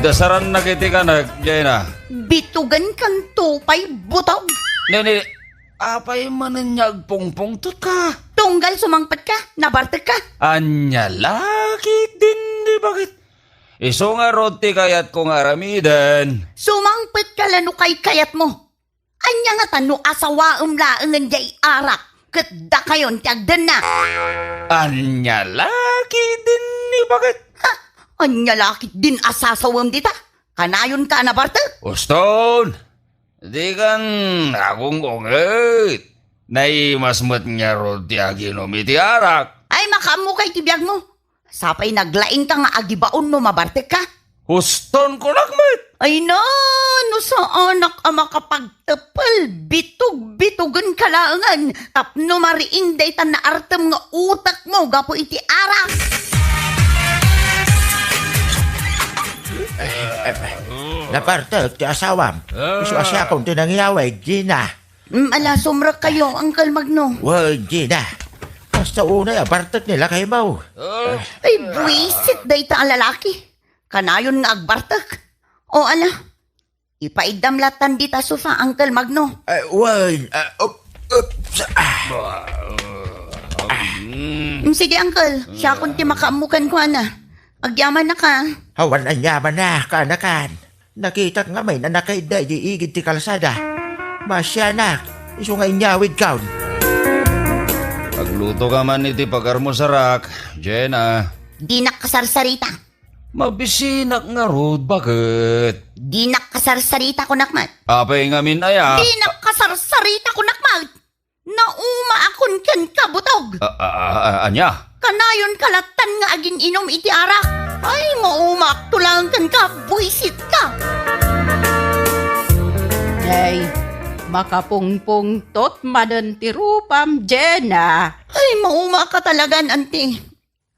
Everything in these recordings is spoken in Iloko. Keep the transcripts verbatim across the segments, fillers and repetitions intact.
Kasarannak iti kanak, Jenna. Bitugenkanto pay, Butog. Nini, apay manen nga agpungpungtotka? Tunggal sumangpetka, nabartekka. Ania la ketdin ni baket? Isu ngarud ti kayatko nga aramiden. Sumangpetka la no kaykayatmo. Ania ngata no asawaem laengen diay arak ket dakayon ti agdenna? Ania la ketdin ni baket? Ha? Ania la ketdin a sasawem dita? Kanayonka a nabartek? Uston, dikan agung-unget. Naimas met ngarud ti aginom iti arak. Ay, makaammoka iti biagmo. Sapay naglaingka nga agibaon no mabartekka? Uston kunak met! Ay na, no saanak a makapagtepel, bitog-bitugenka laengen tapno mariing dayta naartem nga utekmo gapu iti arak. Nabartek ti asawam. Isu a siakon ti nangyawid, Jenna. Mm, ala, sumrekkayo, Uncle Magno. Wen, Jenna. Kasta unay a bartek ni lakaymo. Ay, buisit dayta a lalaki. Kanayon nga agbartek. O, ala, ipaiddam latan dita sofa, Uncle Magno. Ay, wen, ah, up, up, sa, ah. Mm, sige, Uncle. Siakon ti makaammo kenkuana. Agyamannaka. Awan anyamanak, kanakan. Nakitak ngamin a nakaidda iti igid ti kalsada. Masianak, isu nga inyawidkon. Aglutoka man iti pagarmusarak, Jenna. Dinak kasarsarita. Mabisinak ngarud, baket? Dinak kasarsarita, kunak met. Apay ngamin aya? Dinak kasarsarita, kunak met. Naumaakon kenka, Butog. A, a, a, a, ania? Kanayonka latan nga agin-inom iti arak. Ay, maumaakto laeng kenka, buisitka. Ay, makapungpungtot manen ti rupam, Jenna. Ay, maumaka talagan, anti.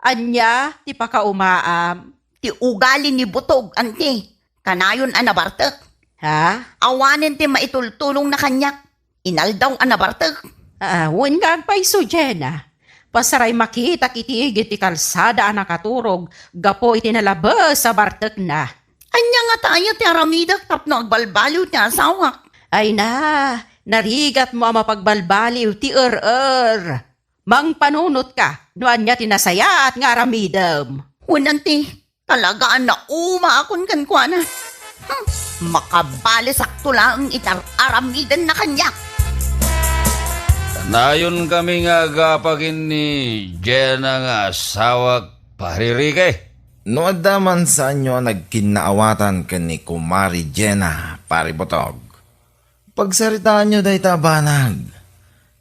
Ania ti pakaumaam? Ti ugali ni Butog, anti. Kanayon a nabartek. Ha? Awanen ti maitultulongna kaniak. Inaldaw a nabartek. Ah, wen nga agpayso, Jenna. Pasaray makitak iti igid ti kalsada a nakaturog gapu iti nalabes a bartekna. Ania ngata aya ti aramidek tapno agbalbaliw ti asawak? Ay na, narigatmo a mapagbalbaliw ti er-er. Mangpanunotka no ania ti nasayaat nga aramidem. Wen, anti, talaga a naumaakon kenkuana. Hmm, makabalisakto laeng iti ar-, aramidenna kaniak. Kanayonkami nga agapa ken ni Jenna nga asawak, Pari Ricky. No adda man saanyo a nagkinnaawatan ken ni Kumari Jenna, Pari Butog, pagsaritaanyo dayta a banag.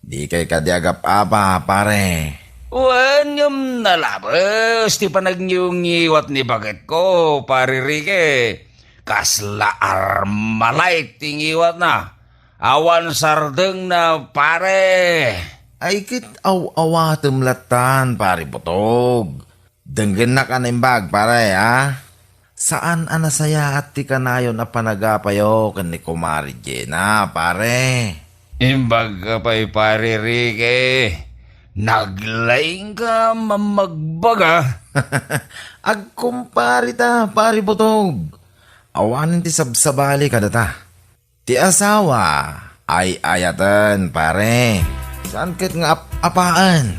Dikay kadi agap-apa, pare. Wen, ngem nalabes ti panagniwngiwat ni baketko, Pare Ricky. Kasla Armalite ti ngiwatna. Awan sardengna, pare. Ay, ket aw-awatem lattan, Pare Butog. Denggennak a naimbag, pare, a? Saan a nasayaat ti kanayon a panagapayo ken ni Kumare Jenna, pare. Imbagka pay, Pare Ricky. Naglaingka a magbaga. Agkumpare ta, Pare Butog. Awanen ti sabsabali kadata. Ti asawa, ay-ayaten, pare. Saan ket nga ap-apaen?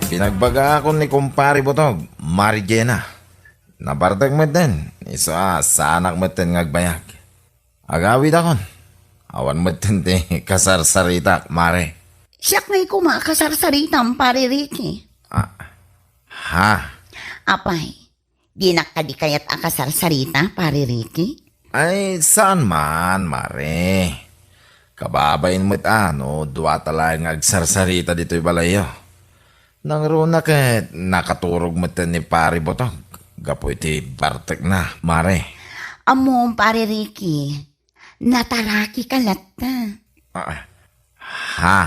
Pinagbagaakon ni Kumpare Butog, Mari Jenna. Nabartek metten, isu a saanak metten nga agbayag. Agawidakon. Awan metten ti kasarsaritak, Mare. Siak ngay koma a kasarsaritam, Pare Ricky. Ah, ha? Apay, dinak kadi kayat a kasarsarita, Pare Ricky? Ay, saan man, Mare. Kababain met a no dua ta laeng nga agsarsarita ditoy balayyo. Nangruna ket nakaturog metten ni Pare Butog gapu iti bartekna, Mare. Ammom, Pare Ricky, natarakika latta. Ah, ha?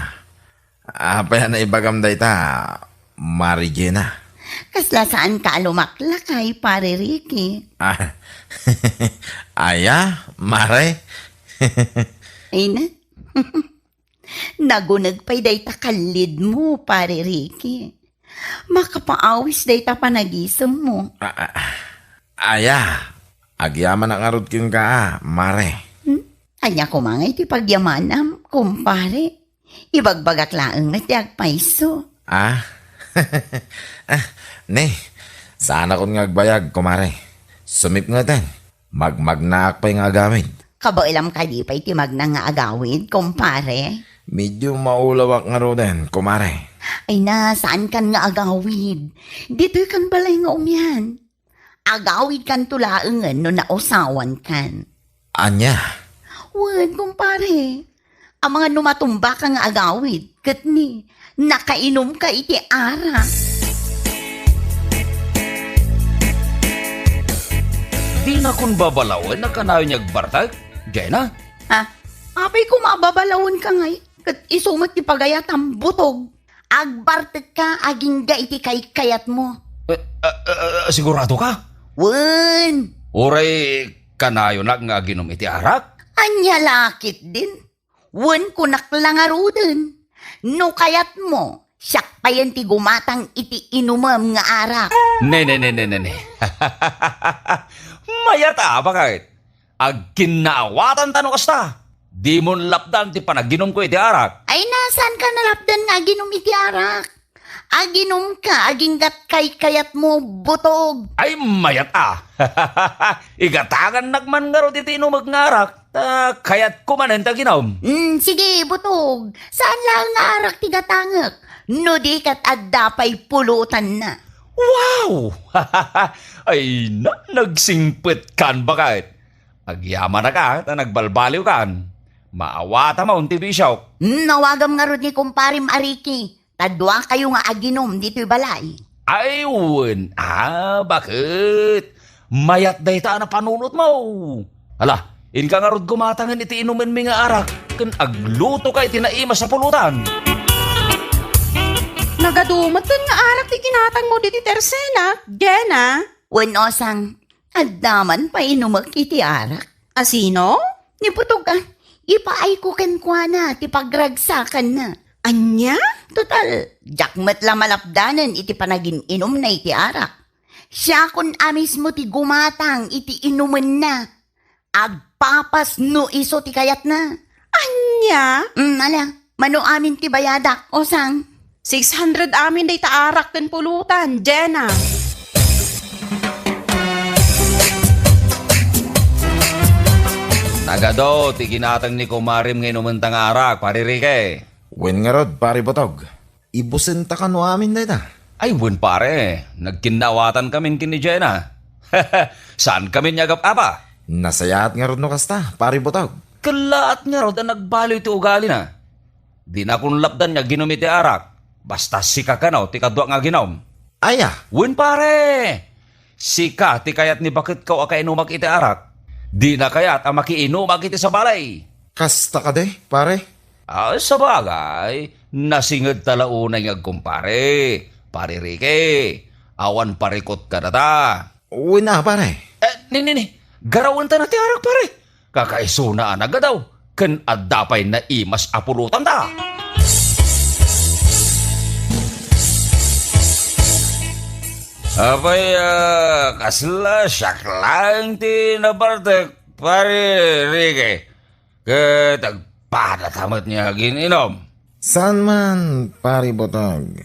Apay a naibagam dayta, Mari Jenna? Kasla saanka a lumaklakay, Pare Ricky. Ah, aya, Mare? Ay na. Naguneg pay dayta kallidmo, Pare Ricky. Makapaawis dayta panagisemmo. Ah, ah, ah. Aya, agyamanak ngarud kenka, a, mare. Hmm? Ania koma ngay ti pagyamanam, kumpare? Ibagbagak laeng met ti agpayso. Ah? Ah, ne, saanakon nga agbayag, kumare. Sumipngeten, magmagnaak pay nga agawid. Kabaelam kadi pay ti magna nga agawid, kumpare? Medyo maulawak ngaruden, kumare. Ay na, saankan nga agawid? Ditoykan balay nga umian. Agawidkanto laengen no nausawankan. Ania? Wen, kumpare. Amangan no matumbaka nga agawid, ket ni, nakainumka iti arak. Dinakon babalawen a kanayon nga agbartek, Jena? Ha? Apay koma a babalawenka ngay, ket isu met ti pagayatam, butog. Agbartekka agingga iti kaykayatmo. Eh, ah, ah, ah, siguradoka? Wen. Uray kanayonak nga aginum iti arak? Ania la ketdin? Wen, kunak la ngaruden. No kayatmo, siak payen ti gumatang iti inumem nga arak. Ne, ne, ne, ne, ne, ne. Mayat a, baket. Agkinnaawatan ta no kasta. Dimon lapdan ti panaginumko iti arak. Ay, na, saanka nalapdan nga aginum iti arak? Aginumka agingga kaykayatmo, butog. Ay, mayat a. Igatangannak man ngarud iti inumek nga arak. Ta kayatko manen ti aginum. Mm, sige, butog. Saan laeng nga arak ti gatangek? No di ket adda pay pulutanna. Wow! Ay na, nagsingpetkan, baket. Agyamanak a, ta nagbalbaliwkan. Maawatam ti bisiok. Hmm, awagam ngarud ni kumparem a Ricky. Ta duakayo nga aginum ditoy balay. Ay, wen a, baket. Mayat dayta a napanunotmo. Ala, inka ngarud gumatangen iti inumenmi nga arak, ken aglutoka iti naimas a pulutan. Nagadu met nga arak ti kinatangmo ditoy tersenak, Jena. Wen, Osang, adda man painumek iti arak. A sino? Ni butog a, ipaayko kenkuana ti pagragsakanna. Ania? Total, diak met la malapdanen iti panagin-inumna iti arak. Siakon a mismo ti gumatang iti inumenna. Agpapas no isu ti kayatna. Ania? Mm, ala, mano amin ti bayadak, Osang? Six hundred amin dayta arak ken pulutan, Jena. Nagadu ti ginatang ni kumarem nga inumenta nga arak, Pare Ricky. Wen ngarud, Pare Butog. Ibusenta kano amin dayta? Ay, wen, pare. Nagkinnaawatan kamin ken ni Jena. Saan kamin nga agap-apa? Nasayaat ngarud no kasta, Pare Butog. Kellaat ngarud a nagbaliw ti ugalina. Dinakon lapdan nga aginum iti arak. Basta sika kano ti kaduak nga aginum. Aya? Wen, pare. Sika ti kayat ni baketko a kainumak iti arak. Dina kayat a makiinumak iti sabali. Kasta kadi, pare? Ah, sabagay, nasinged ta la unay nga agkumpare, Pare Ricky. Awan parikot kadata. Wen a, pare. Eh, ni, ni, ni. Garawenta na ti arak, pare. Kakaisuna a nagadu, ken adda pay naimas a pulotanta. Apay, ah, kasla siak laeng ti nabartek, Pare Ricky, ket agpadata met nga agin-inum. Saan man, Pare Butog?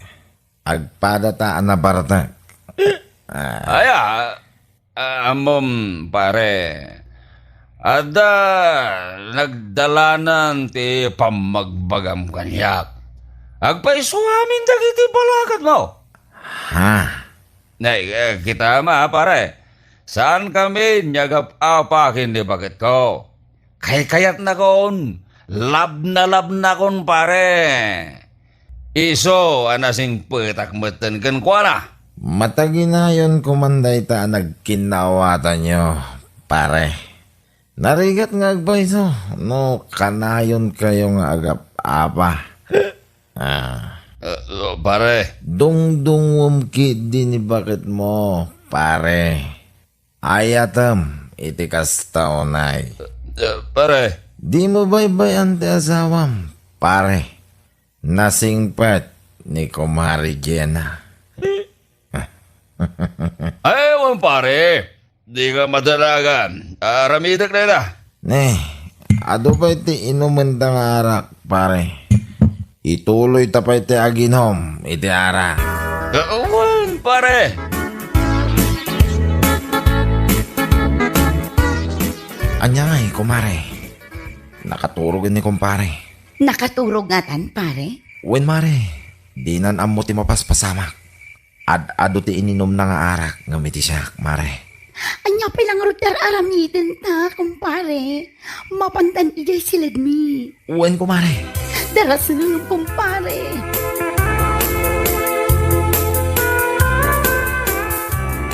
Agpadata a nabartek. Ah. Aya, ah, ammom, pare, adda nagdalanan ti pammagbagam kaniak. Agpayso amin dagiti balakatmo. Ha? Nay, eh, kitam a, pare. Saan kamin nga agap-apa ken ni baketko. Kaykayatnakon, labnalabnakon, pare. Isu a nasingpetak metten kenkuana. Mataginayon koman dayta a nagkinnaawatanyo, pare. Narigat nga agpayso no kanayonkayo nga agap-apa. Ah. Eh, pare. Dungdungngom ketdi ni baketmo, pare. Ayatem iti kasta unay. Eh, pare. Dimo baybay-an ti asawam, pare. Nasingpet ni Kumare Jena. Ay, wen, pare. Dika madalagan. Aramidek dayta. Ne, adu pay ti inumenta nga arak, pare. Ituloyta pay ti aginom iti arak. Wen, pare. Ania ngay, kumare? Nakaturog ni kumpare. Nakaturog ngatan, pare? Wen, mare. Dinan ammo ti mapaspasamak. Ad-adu ti ininumna nga arak ngem iti siak, mare. Ania pay la ngarud ti ar-aramidenta, kumpare? Mapantan idiay siledmi. Wen, kumare. Darasem, kumpare.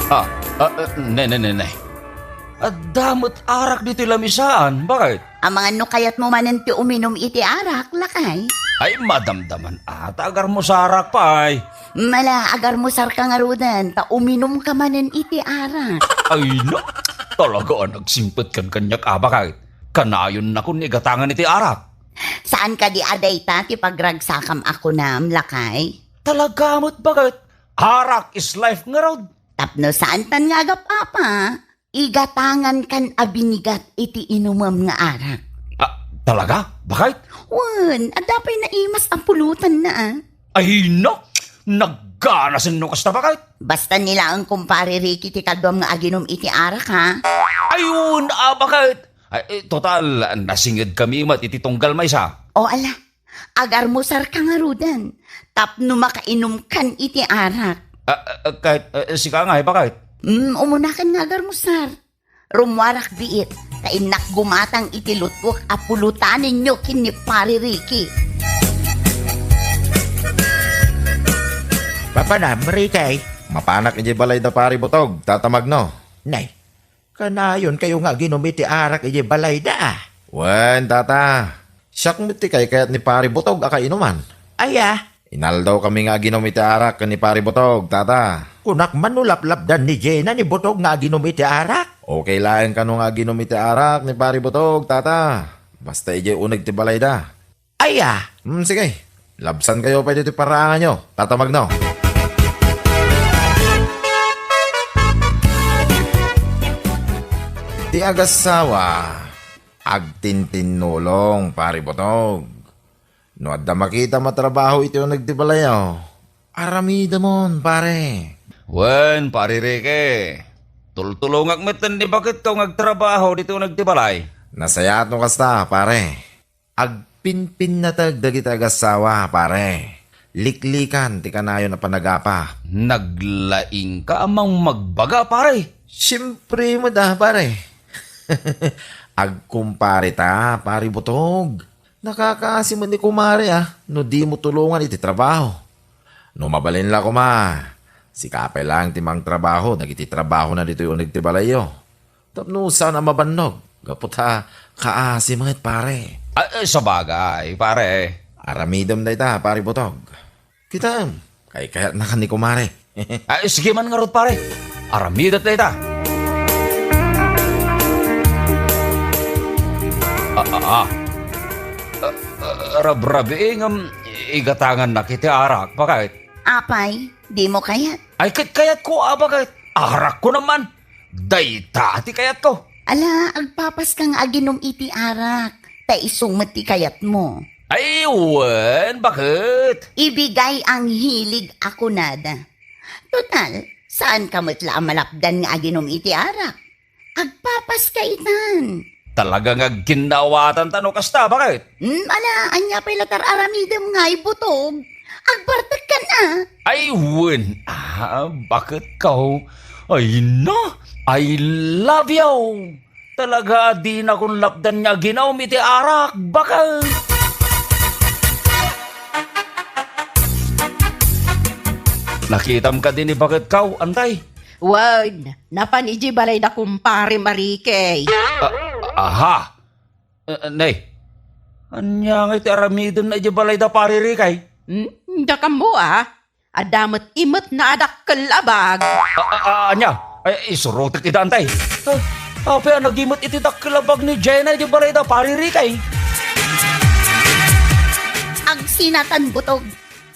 Ah, ah, ah, ne, ne, ne, ne. Adda met arak ditoy lamisaan, baket? Amangan no kayatmo manen ti uminum iti arak, lakay. Ay, madamdaman a, ta agarmusarak pay. Mala, agarmusarka ngaruden, ta uminumka manen iti arak. Ay, na, talaga a nagsingpet kan kaniak a, baket. Kanayonnakon igatangan iti arak. Saan kadi a dayta ti pagragsakam a kunam, lakay? Talaga met, baket. Arak is life ngarud. Tapno saantan nga agap-apa, igatangankan a binigat iti inumem nga arak. Ah, talaga? Baket? Wen, adda pay naimas a pulutanna, a. Ay, no! Nagganasen no kasta, baket? Basta ni laeng kumpare Ricky ti kaduam nga aginum iti arak, ha? Ay, wen, a, baket? Ay, eh, total, nasingedkami met iti tunggal maysa. O, ala, agarmusarka ngaruden, tapno makainumkan iti arak. Ah, ah, ket, eh, sika ngay, baket? Mm, umunakan nga agarmusar. Rummuarak biit, ta innak gumatang iti lutwek a pulutanenyo ken ni Pare Ricky. Papanam, Ricky? Mapanak idiay balay da Pare Butog, Tata Magno. Nay, kanayonkayo nga aginum iti arak idiay balayda, a. Wen, Tata. Siak met ti kaykayat ni Pare Butog a kainuman. Aya? Inaldawkami nga aginum iti arak ken ni Pare Butog, Tata. Kunak man no laplapdan ni Jenna ni Butog nga aginum iti arak? Okay laeng kano nga aginum iti arak ni Pare Butog, Tata. Basta idiay uneg ti balayda. Aya? Hmm, sige. Labsankayo pay ditoy paraanganyo, Tata Magno. Ti agassawa, agtintinnulong, Pare Butog. No adda makitam a trabaho iti uneg ti balayo, aramidemon, pare. Wen, Pare Ricky. Tultulongak metten ni baketko nga agtrabaho ditoy uneg ti balay. Nasayaat no kasta, pare. Agpinpinnateg dagiti agassawa, pare. Liklikan ti kanayon a panagapa. Naglaingka a mangmagbaga, pare. Siempre met a, pare. Agkumpare ta, Pare Butog. Nakakaasi met ni kumare a no dimo tulongan iti trabaho. No mabalin la koma, sika pay laeng ti mangtrabaho dagiti trabahona ditoy uneg ti balayyo. Tapno saan a mabannog, gapu ta kaasi met, pare. Ah, eh, sabagay, pare. Aramidem dayta, Pare Butog. Kitaem, kaykayatnaka ni kumare. Ah, eh, sige man ngarud, pare. Aramidek dayta. Ah, ah, ah. Ah, ah, rabrabii ngem igatangannak iti arak, baket. Apay, dimo kayat? Ay, ket kayatko a, baket. Arakko naman. Dayta ti kayatko. Ala, agpapaska nga aginum iti arak, ta isu met ti kayatmo. Ay, wen, baket? Ibigay ang hilig a kunada. Total, saanka met la a malapdan nga aginum iti arak. Agpapaska itan. Talaga nga agginnaawatan ta no kasta, baket? Hmm, ala, ania pay la ti ar-aramidem ngay, Butog? Agbartekkan a. Ay, wen. Ah, baketko? Ay, na. I love you. Talaga, dinakon lapdan nga aginum iti arak, baket. Nakitam kadi ni baketko, antay? Wen, napan idiay balay da kumpare Marikey. Ah, aha. Eh, nay, ania ngay ti aramiden na idiay balay da Pare Rikay? Hmm, dakam mo, ah. Adda met imetna a dakkel a bag. Ah, ah, ah, ania? Ay, isurotek ida, antay. Ah, apay a nagimet iti dakkel a bag ni Jenna idiay balay da Pare Rikay? Agsinatan, Butog,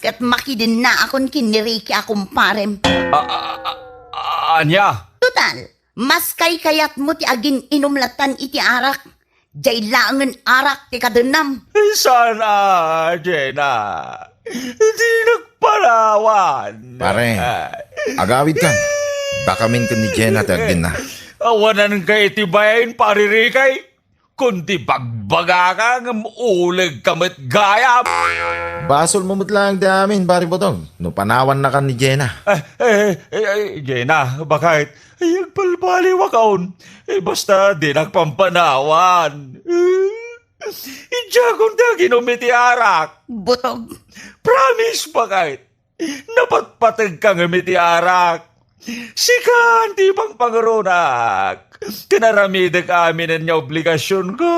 ket makidennaakon ken ni Ricky a kumparem. Ah, ah, ah, ah, ania? Total, Mas kaykayatmo ti agin-inom lattan iti arak, diay laengen arak ti kadennam. Saan a, Jena. Di nagpanawan. Pare, agawidkan. Bakamin ken ni Jena ti agdinna. Awananka iti bain, Pare Ricky. Kundi bagbagaka ngem ulegka met gayam. Basolmo met laeng ti amin, Pare Butong, no panawannakan ni Jena. Eh, eh, eh, eh, Jena, bakit? Ay, agbalbaliwakon. Eh, basta dinak pampanawan. Eh, idiakon ti aginom iti arak. Butong. Promise, bakit? Napatpategka ngem iti arak. Sikan ti pangpanguronak. Ken aramidek aminen nga obligasionko.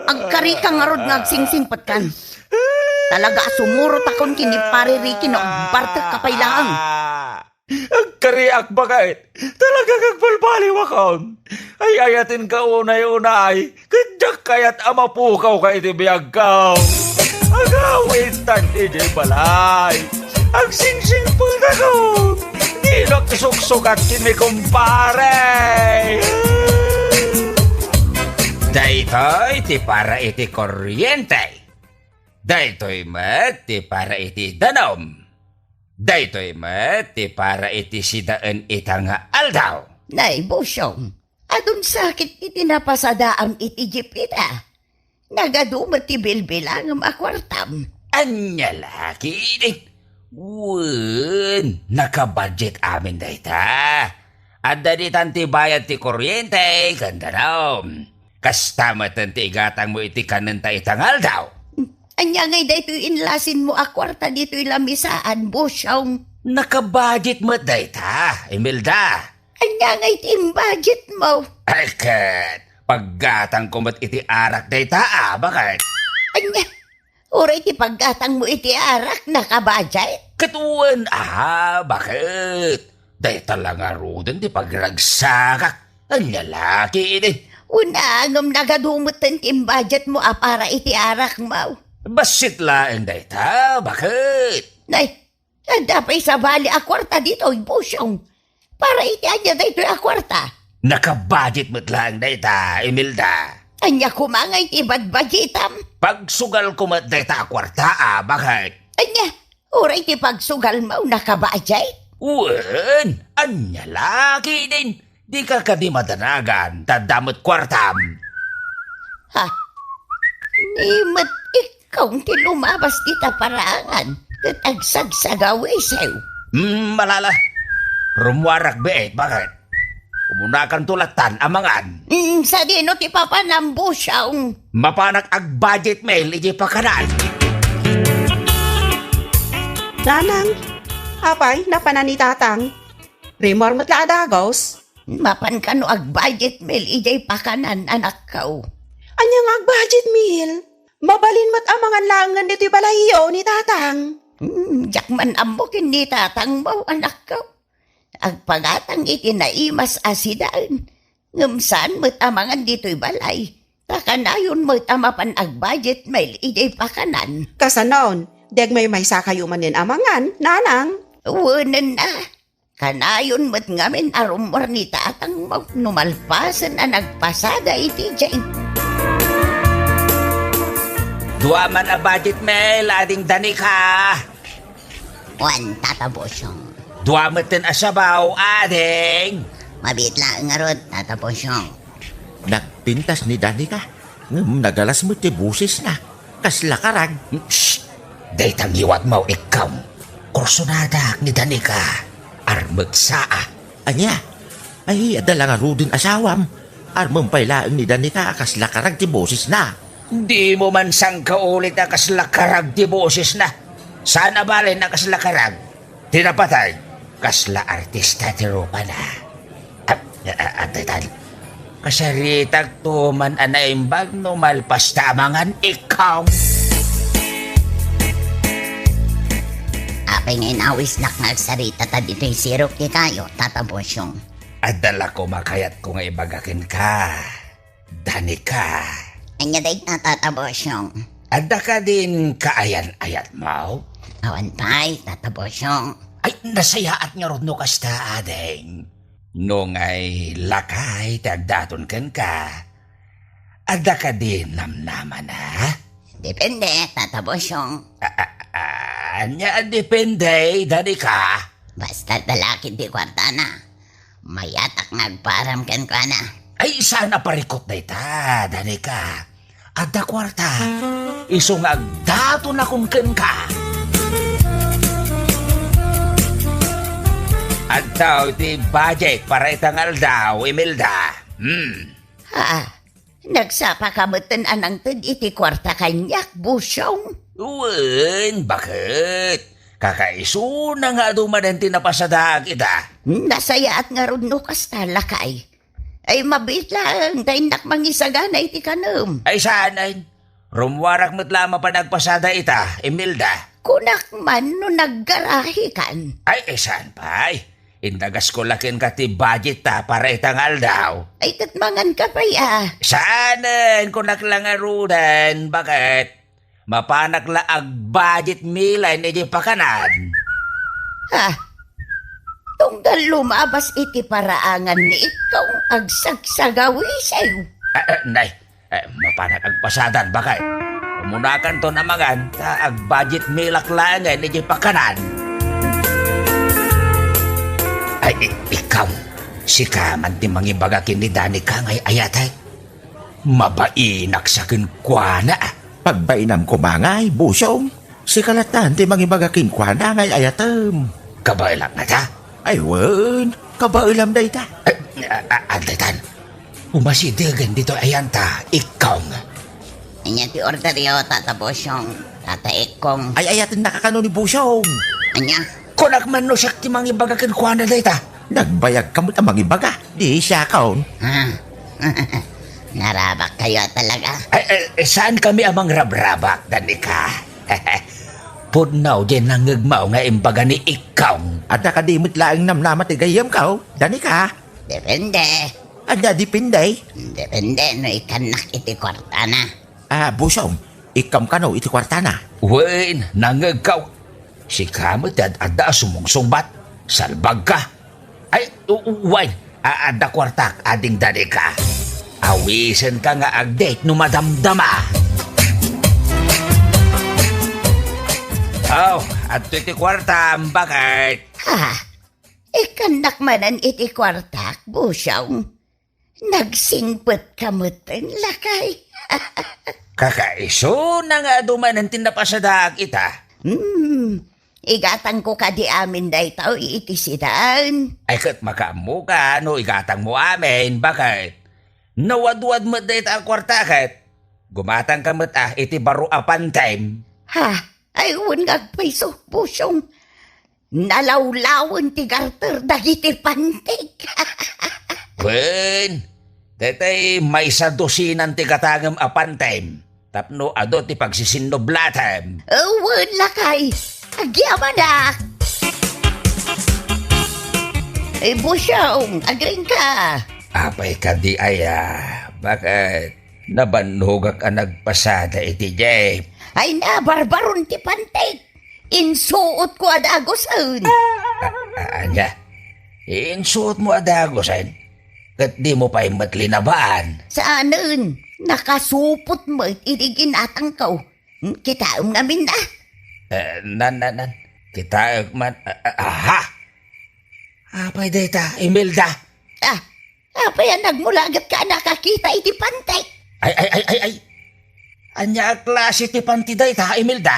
Agkarika ngarud nga agsingsingpetkan. Talaga a sumurotakon ken ni Pare Ricky no agbartekka pay laeng. Agkariak, bakit? Talaga nga agbalbaliwakon. Ay-ayatenka unay-unay. Ket diak kayat a mapukawka iti biagko. Agawidtan idiay balay. Agsingsingpetako. Dinak suksukat ken ni kumpare. Daytoy ti para iti kuryente. Daytoy met ti para iti danum. Daytoy met ti para iti sidaen ita nga aldaw. Nay, Busyong, adun sakit iti napasadaam iti jeep ita. Nagadu met ti bilbilangem a kuartam. Ania la ketdin? Wen, nakabudget amin dayta. Adda ditan ti bayad ti kuryente ken danum. Kasta metten ti igatangmo iti kanenta ita nga aldaw. Ania ngay daytoy inlasinmo a kuarta ditoy lamisaan, Busyong? Nakabudget met dayta, Imelda. Ania ngay ti imbudgetmo? Ay, ket paggatangko met iti arak dayta, a, bakit? Ania? Uray ti paggatangmo iti arak, nakabudget? Ket wen, a, bakit? Dayta la ngaruden ti pagragsakak. Ania la ketdin? Wen a, ngem nagadu metten ti imbudgetmo a para iti arakmo. Bassit laeng dayta, bakit? Nay, adda pay sabali a kuarta ditoy, Busyong. Para iti ania daytoy a kuarta? Nakabudget met laeng dayta, Imelda. Ania koma ngay ti badbudgetam? Pagsugalko met dayta a kuarta, a, bakit? Ania? Uray ti pagsugalmo, nakabudget? Wen, ania la ketdin? Dika kadi madanagan, ta adda met kuartam. Ha? Ni met ikkaw ti lumabas dita paraangan, ket agsagsagawisew. Mm, malala. Rummuarak biit, bakit? Umunakanto lattan a mangan. Mm, sadino ti papanam, Busyong? Mapanak agbudget meal iti pakanan. Nanang, apay, napanan ni Tatang? Rimmuar met la a dagus? Mapan kano agbudget meal idiay pakanan, anakko. Ania nga agbudget meal? Mabalin met a mangan laengen ditoy balayyo ni Tatang. Hmm, diak man ammo ken ni Tatangmo, anakko. Agpagatang iti naimas a sidaen, ngem saan met a mangan ditoy balay. Ta kanayon met a mapan agbudget meal idiay pakanan. Kasanon, di agmaymaysakayo manen a mangan, Nanang? Wenen a. Kanayon met ngamin a rummuar ni Tatangmo no malpasen a nagpasada iti diay. Dua man a budget meal, Ading Danica. Wen, Tata Bosyong. Dua metten a sabaw, Ading. Mabiit laeng ngarud, Tata Bosyong. Nagpintas ni Danica, ngem nagalas met ti bosesna. Kasla karag. Shh! Dayta ngiwatmo, ikkaw. Kursonadak ni Danica. Armeksa a. Ania? Ay, adda la ngaruden asawam. Armem pay laeng ni Danica a kasla karag ti bosesna. Dimo man sangkaulit a kasla karag ti bosesna. Saan a balen a kasla karag. Ti napatay, kasla artista ti rupana. Ah, ah, ah, tay, tay. Kasaritakto man a naimbag no malpas ta a mangan, ikkaw. Apay nga inawisnak nga agsarita ta ditoy sirok ti kayo, Tata Bosyong? Adda la koma kayatko nga ibaga kenka, Danica. Ania dayta, Tata Bosyong? Adda kadin kaayan-ayatmo? Awan pay, Tata Bosyong. Ay, nasayaat ngarud no kasta, ading. No ngay lakay ti agdaton kenka, adda kadi namnamana? Depende, Tata Bosyong. A-, a-, a-, ania a depende, Danica? Basta adda la ketdi kuartana. Mayatak nga agparam kenkuana. Ay, saan a parikut dayta, Danica. Adda kuarta. Isu nga agdatonakon kenka. Adda ti budget para ita nga aldaw, Imelda. Hmm. Ha? Nagsapaka metten a nangted iti kuarta kaniak, Bosyong? Wen, baket. Kakaisuna nga adu manen ti napasadaak ita. Nasayaat ngarud no kasta, lakay. Ay, mabiit laeng ta innak mangisagana iti kanem. Ay, saanen. Rummuarak met la a mapan agpasada ita, Imelda. Kunak man no naggarahikan. Ay, ay, saan pay? Indagasko la kenka ti budget ta para ita nga aldaw. Ay, ket manganka pay a. Saanen, kunak la ngaruden, baket? Mapanak la agbudget meal idiay pakanan. Ha? Tunggal lumabas iti paraangan ni Ikkong agsagsagawisiw. Ah, ah, nay, eh, mapanak agpasadan, baket. Umunakanton a mangan, ta agbudget mealak laengen idiay pakanan. Ay, i-, Ikkong, sika man ti mangibaga ken ni Danica nga ay-ayatek. Mabainak sa kenkuana. Pagbainam koma ngay, Bosyong. Sika latta ti mangibaga kenkuana nga ay-ayatem. Kabaelak ngata? Ay, wen. Kabaelam dayta. Ay, a-, a-, adda itan. Umasidegen ditoy ayanta, Ikkong. Ania ti orderyo, Tata Bosyong, Tata Ikkong? Ay, ayatennaka kano ni Bosyong. Ania? Kunak man no siak ti mangibaga kenkuana dayta. Nagbayagka met a mangibaga. Di siakon. Ha? Narabakkayo a talaga. Ay, eh, saankami a mangrabrabak, Danica. Pudno diay nangngegmo nga imbaga ni Ikkong. Adda kadi met laeng namnama ti gayyemko, Danica? Depende. Adda depende? Depende no ikannak iti kuartana. Ah, Bosyong, ikkam kano iti kuartana? Wen, nangngegko. Sika met ti ad-adda a sumungsungbat. Salbagka. Ay, u-, u-, wen, a-, adda kuartak, Ading Danica. Awisenka nga agdate no madamdama. Aw, adtoy ti kuartam, baket? Ha? Ikannak manen iti kuartak, Bosyong? Nagsingpetka metten, lakay. Kakaisuna nga adu manen ti napasadaak ita. Hmm, igatangko kadi amin daytoy iti sidaen. Ay, ket makaammoka no igatangmo amin, baket? Nawadwad met dayta a kuarta ket gumatangka met a iti baro a pantem. Ha? Ay, wen nga agpayso, Bosyong. Nalawlawen ti garter dagiti pantik. Wen, daytay maysa dosinan ti gatangem a pantem tapno adu ti pagsisinnublaatem. Wen, lakay, agyamanak. Ay, Bosyong, agriingka. Apay kadi aya, baket nabannogak a nagpasada iti jeep? Ay, nabarbaron ti pantik. Insuotko a dagusen. A-, a-, ania? Insuotmo a dagusen? Ket dimo pay met linabaan? Saanen, nakasupot met idi ginatangko. Hmm, kitaem ngamin a. Eh, nan, nan, nan. Kitaek man. A-, a-, aha? Apay dayta, Imelda? Ah, apay a nagmulagetka a nakakita iti panti? Ay, ay, ay, ay, ay. Ania a klase ti panti dayta, Imelda?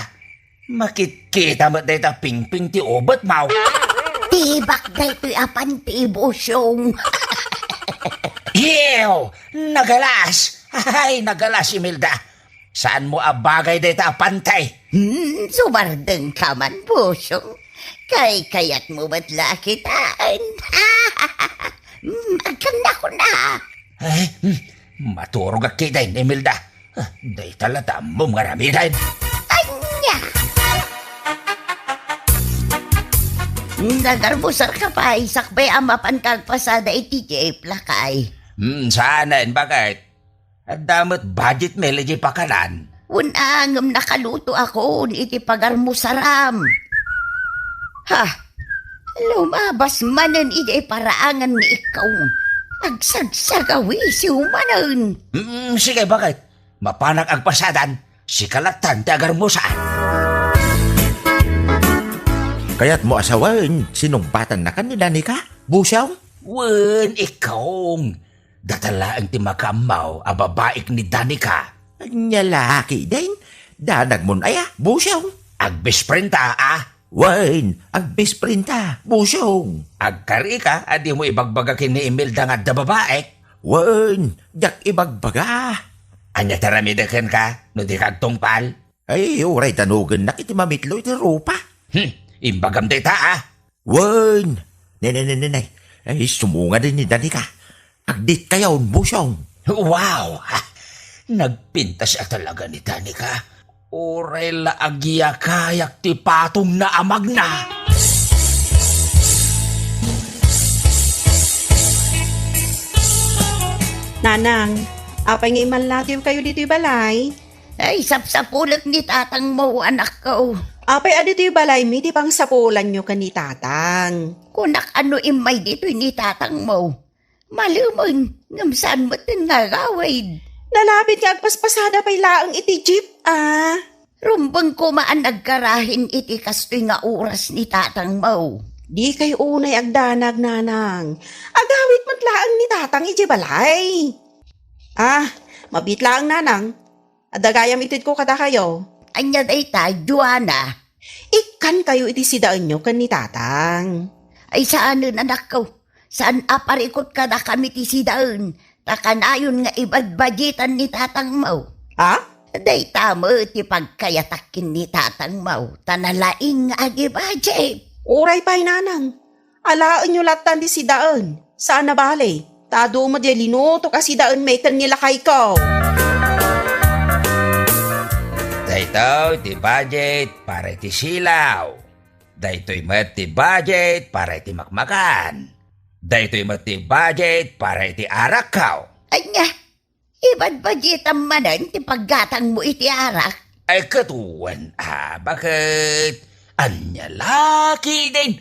Makitkita met dayta pingping ti ubetmo. Tibak daytoy a panti, Bosyong. Ew! Nagalas! Ay, nagalas, Imelda. Saanmo a bagay dayta a panti? Hmm, sumardengka man, Bosyong. Kaykayatmo met la a kitaen. Hmm, agkannakon a. Ay, hmm, maturogak ketdin, Imelda. Ah, dayta la ti ammom nga aramiden. Ania? Nagarmusarka pay, sakbay a mapanka agpasada iti jeep, lakay. Hmm, saanen, baket? Adda met budget meal idiay pakanan. Wen a, ngem nakalutoakon iti pagarmusaram. Ha? Lumabas manen idiay paraangan ni Ikkong. Agsagsagawisiw manen. Mm, sige, baket. Mapanak agpasadan. Sika lattan ti agarmusaan. Kayatmo a sawen, sinungbatannakan ni Danica, Busong? Wen, Ikkong. Data laeng ti makaammo a babaik ni Danica. Ania la ketdin? Danagmon aya, Busong? Agbest friend ta, a? Wen, agbest friend ta, Busong. Agkarika a dimo ibagbaga ken ni Imelda nga adda babaik? Wen, diak ibagbaga. Ania ti aramidek kenka no dika agtungpal? Ay, uray danogennak iti mamitlo iti rupa. Hmm, imbagam dayta, a? Wen! Ne, ne, ne, ne, ne. Ay, sumunga din ni Danica. Agditkayon, Busong. Wow! Ha! Nagpintas a talaga ni Danica. Uray la agyakayak ti patongna a magna. Nanang, apay nga imallatiwkayo ditoy balay? Ay, sapsapulek ni tatangmo, anakko. Apay a ditoy balaymi ti pangsapulanyo ken ni tatang? Kunak a no immay ditoy ni tatangmo. Malemen, ngem saan metten nga agawid. Nalabit nga agpaspasada pay laeng iti jeep, a. Rumbeng koma a nagkarahin iti kastoy nga oras ni tatangmo. Dikay unay agdanag, nanang. Agawid met laeng ni tatang idiay balay. A, mabiit laeng, nanang. Adda gayam itedko kadakayo. Ania dayta, Joanna? Ikkankayo iti sidaenyo ken ni tatang. Ay, saanen, anakko. Saan a parikut kadakami ti sidaen, ta kanayon nga ibadbaditan ni tatangmo. A? Dayta met ti pagkayatak ken ni tatangmo, ta nalaing nga agibadit. Uray pay, nanang. Alaenyo lattan ti sidaen. Saan a bale, ta adu met diay linutok a sidaenmi ken ni lakayko. Daytoy ti budget para iti silaw. Daytoy met ti budget para iti makmakan. Daytoy met ti budget para iti arakko. Ania? Ibadbaditam manen ti paggatangmo iti arak? Ay, ket wen, a, baket? Ania la ketdin?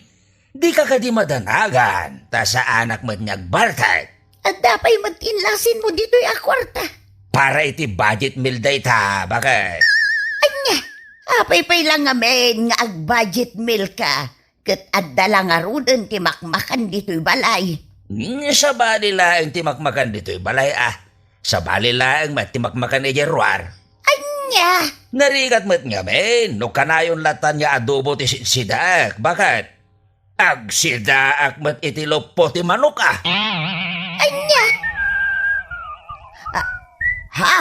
Dika kadi madanagan, ta saanak met nga agbartek. Adda pay met inlasinmo ditoy a kuarta. Para iti budget meal dayta, baket? Ania? Apay pay la ngamin nga ag-budget meal ka? Ket adda la ngaruden ti makmakan ditoy balay. Mm, sabali laeng ti makmakan ditoy balay, a. Sabali laeng met ti makmakan idiay ruar. Ania? Narigat met ngamin no kanayon lattan nga adobo ti sitsidaek, baket? Agsidaak met iti luppo ti manok, a. Ania? A, ha?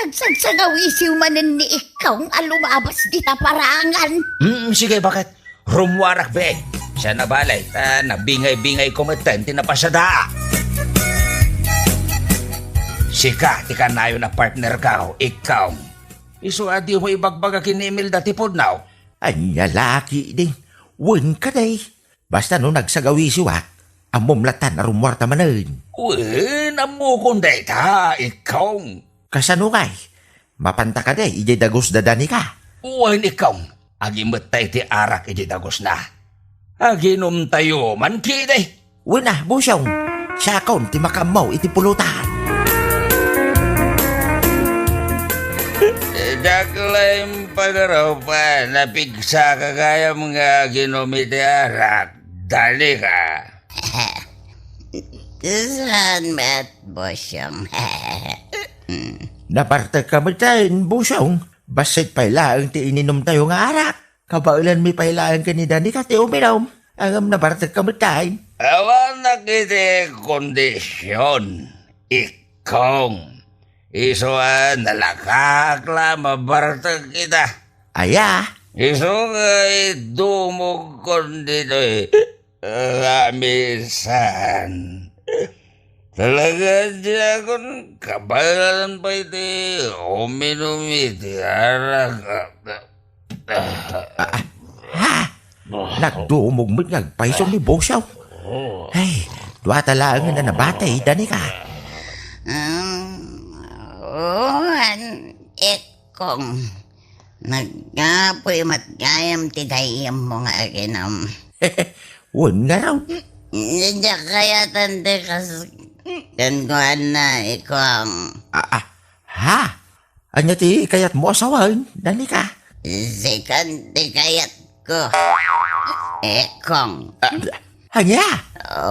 Agsagsagawisiw manen ni Ikkong a lumabas dita parangan. Mm, sige, baket? Rummuarak, be. Saan a bale, ta nabingay-bingayko metten ti napasadaak. Sika ti kanayon a partnerko, Ikkong. Isu a dimo ibagbaga ken ni Imelda ti pudno. Ania la ketdin? Wen kadi? Basta no nagsagawisiwak, ammom lattan a rummuarta manen. Wen, ammokon dayta, Ikkong. Kasano ngay? Mapanta kadi idiay dagus da Danica? Wen, Ikkong. Agimetta iti arak idiay dagusna. Aginumtayo man ketdi. Wen a, Busong. Siakon ti makaammo iti pulutan. Diak la impagarup a napigsaka gayam nga aginum iti arak, Danica. Saan met, Busong? Nabartekka metten, Busong. Bassit pay laeng ti ininumtayo nga arak. Kabaelanmi pay laeng ken ni Danica ti uminum. Ngem nabartekka metten. Awanak iti kondision, Ikkong. Isu a nalakaak la mabartek ita. Aya? Isu nga idumogkon ditoy lamisan. Talaga, diakon kabaelan pay ti uminum iti arak. Ah, ah, ha? Nagdumog met nga agpayso ni Busong. Ay, dua ta laengen a nabati, Danica. Um, wen, Ikkong. Naggapuy met gayam ti gayyemmo nga aginum. Wen ngarud. Diak kayatan ti kas-, kenkuana, Ikong. Ah, ah, ha? Ania ti kayatmo a sawen, Danica? Sikan ti kayatko, Ikong. Ah, ania?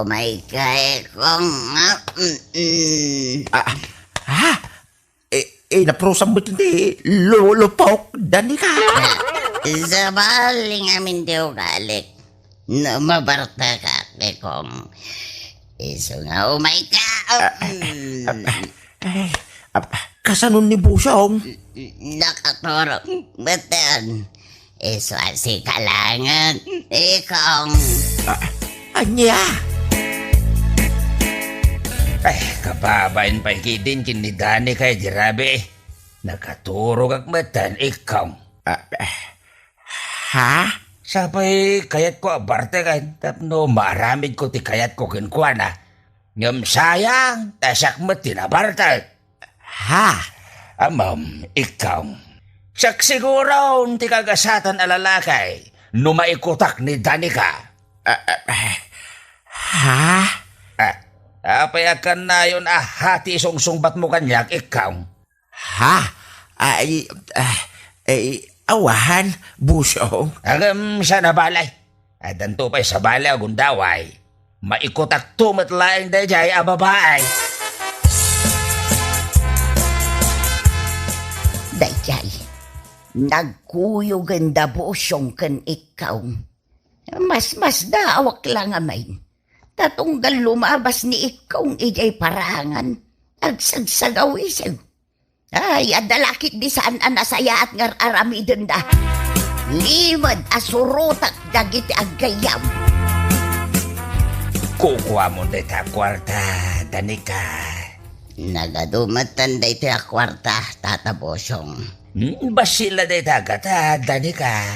Umayka, Ikong. Ah, mm, mm. Ah, ah, ha? Eh, eh, naprusam met ti lu-, lupok, Danica. Ah, sabali ngamin ti ugalik. No mabartekak, Ikong, isu nga umayka. Ah, ah, mm. Ah, ah, eh, ah, kasano ni Busong? Nakaturog metten. Isu a sika laengen, Ikong. Ah, ania? Ay, kababain pay ketdin ken ni Danica idi rabii. Nakaturogak metten, Ikong. Ah, eh, ha? Sapay kayatko a barteken tapno maaramidko ti kayatko kenkuana. Ngem sayang, ta siak met ti nabartek. Ha? Amam, Ikong. Siak siguron ti kagasatan a lalaki no maikutak ni Danica. Ah, ah, ah, ha? Ah, apay a kannayon a hati sungsungbatmo kaniak, Ikong? Ha? Ay, ah, ay, awan, Busong. Ngem saan a bale. Addanto pay sabali a gundaway. Maikutakto met laeng daydiay a babai. Daydiay, nagkuyogen da Busong ken Ikong. Masmasdaawak la ngamin. Ta tunggal lumabas ni Ikong idiay parangan, agsagsagaw isu. Ay, adda la ketdi saan a nasayaat nga ar-aramidenda. Limed a surotek dagiti aggayam. Kukuamon dayta a kuarta, Danica. Nagadu metten daytoy a kuarta, Tata Busong. Hmm, bassit la dayta a gatad, Danica.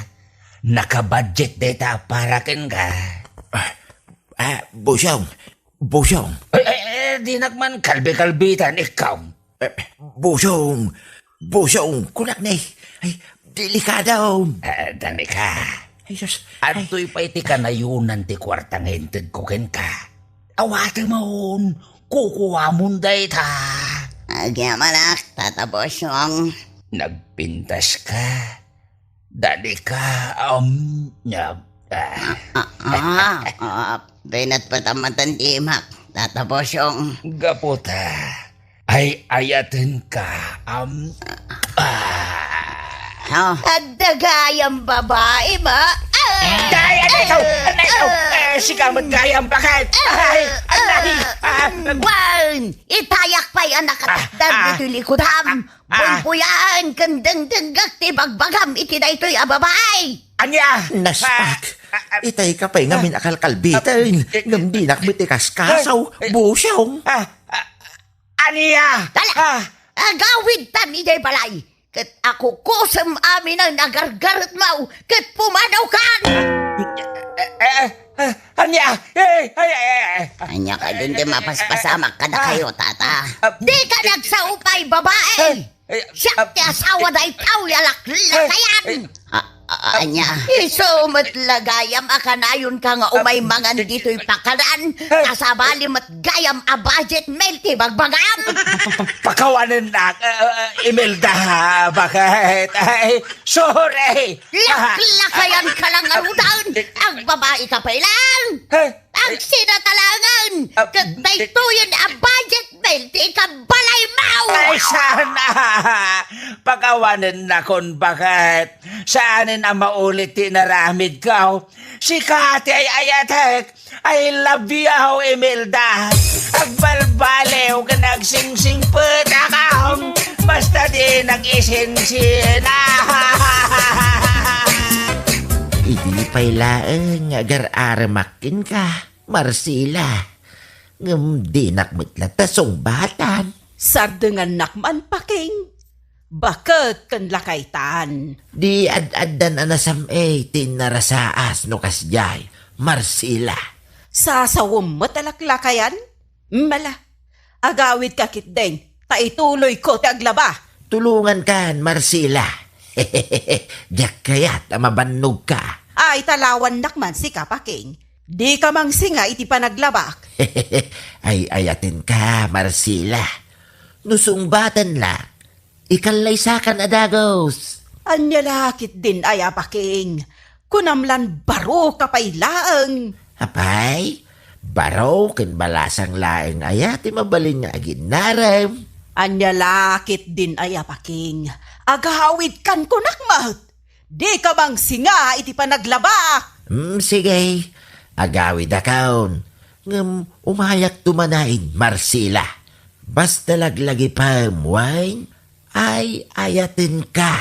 Nakabudget dayta a para kenka. Ah, ah, Busong, Busong. Ay, ay, ay, dinak man kalbi-kalbitan, Ikong. Eh, Busong, Busong, kunak ni. Ay, delikado. Ah, Danica. Ay, sus. Ay. Adtoy pay ti kanayonan ti kuarta nga intedko kenka. Awatemon, kukuamon dayta. Agyamanak, Tata Busong. Nagpintaska. Danica, um, nya, ah. Ah, ah, ah, pinatpatammatan ti imak, Tata Busong. Gapu ta, ay-ayatenka, um, ah. Oh. Adda gayam babai, ma? Ah! Day, anay ikaw? Anay ikaw? Ah! Eh, sika met gayam, bakit? Ah! Ay, anay! Ah! Wen, itayak pay a nakatakder Ah! Ah! ditoy likudam. Ah! Buybuyaen ken dengdengngek ti bagbagam iti daytoy a babai. Ania? Naspak. Ah, ah, ah, itay ka pay ngamin a kalkalbiten, ah, eh, ngem dinak met ikaskasaw, eh, eh, Busong. Ah, ah, ania? Dala, ah, agawidtan idiay balay, ket akukusem aminen a gargaretmo, ket pumadawkan. Eh, eh, eh, eh, ania? Eh, ay, ay, ay, ay. Ania kadin ti mapaspasamak kadakayo, tata? Ah, dika nagsaupay, babai. Eh, eh, siak ti asawa dayta a laklakayan. Eh, eh, ah, ah, ania? Isu met la gayam a kanayonka nga umay mangan ditoy pakaran, eh, ta sabali met gayam a budget meal ti bagbagam. Pakawanennak, eh, eh, Imelda, bakit? Ay, sorry. Laklakayan ka lang ngaruden. Agbabai ka pay lang. Eh, agsinatalangen. Ah, ket daytoyen a budget meal ti ikabalaymo. Ay, sana. Pakawanennakon, bakit? Saanen a maulit ti inaramidko. Sika ti ay-ayatek. I love you, Imelda. Agbalbaliw ken agsingsingpetak. Basta dinak isinsinak. Idi pay laeng nga agar-aremak kenka, Marcela. Ngem dinak met latta sungbatan. Sardengannak man, Paking. Baket ken lakaytan. Di ad-addan a nasam-ey ti narasaas no kasdiay, Marcela. Sasawem met a laklakayan? Mala, agawidka ketdin, ta ituloyko ti aglaba. Tulongankan, Marcela. Diak kayat a mabannogka. Ay, talawannak man sika, Paking. Dika mangsinga iti panaglabak. Ay-ayatenka, Marcela. No sungbaten la, ikallaysakan a dagus. Ania la ketdin aya, Baking? Kunam lan baro ka pay laeng. Apay, baro ken balasang laeng aya ti mabalin nga aginnarem. Ania la ketdin aya, Baking? Agawidkan kunak met. Dika mangsinga iti panaglabak. Hmm, sige. Agawidakon. Ngem umayakto manen, Marcela. Basta laglagipem wen ay-ayatenka.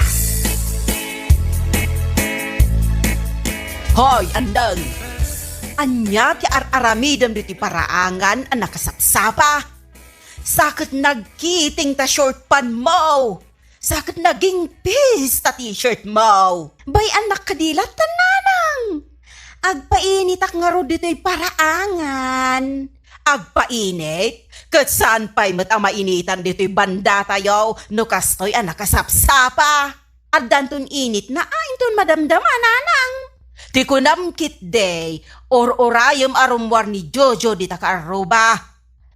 Hoy, Andeng! Ania ti ar-aramidem ditoy paraangan a nakasapsapa? Sa ket nagkiting ta short pant mo! Sa ket nagingpis ta t-shirt mo! Bay-annak kadi latta, Nanang! Agpainitak ngarud ditoy paraangan. Agpainit? Ket saan pay met a mainitan ditoy bandatayo no kastoy a nakasapsapa? Addanton initna a inton madamdama, Nanang. Ti kunam ketdi, ur-urayem a rummuar ni Jojo dita kaarruba.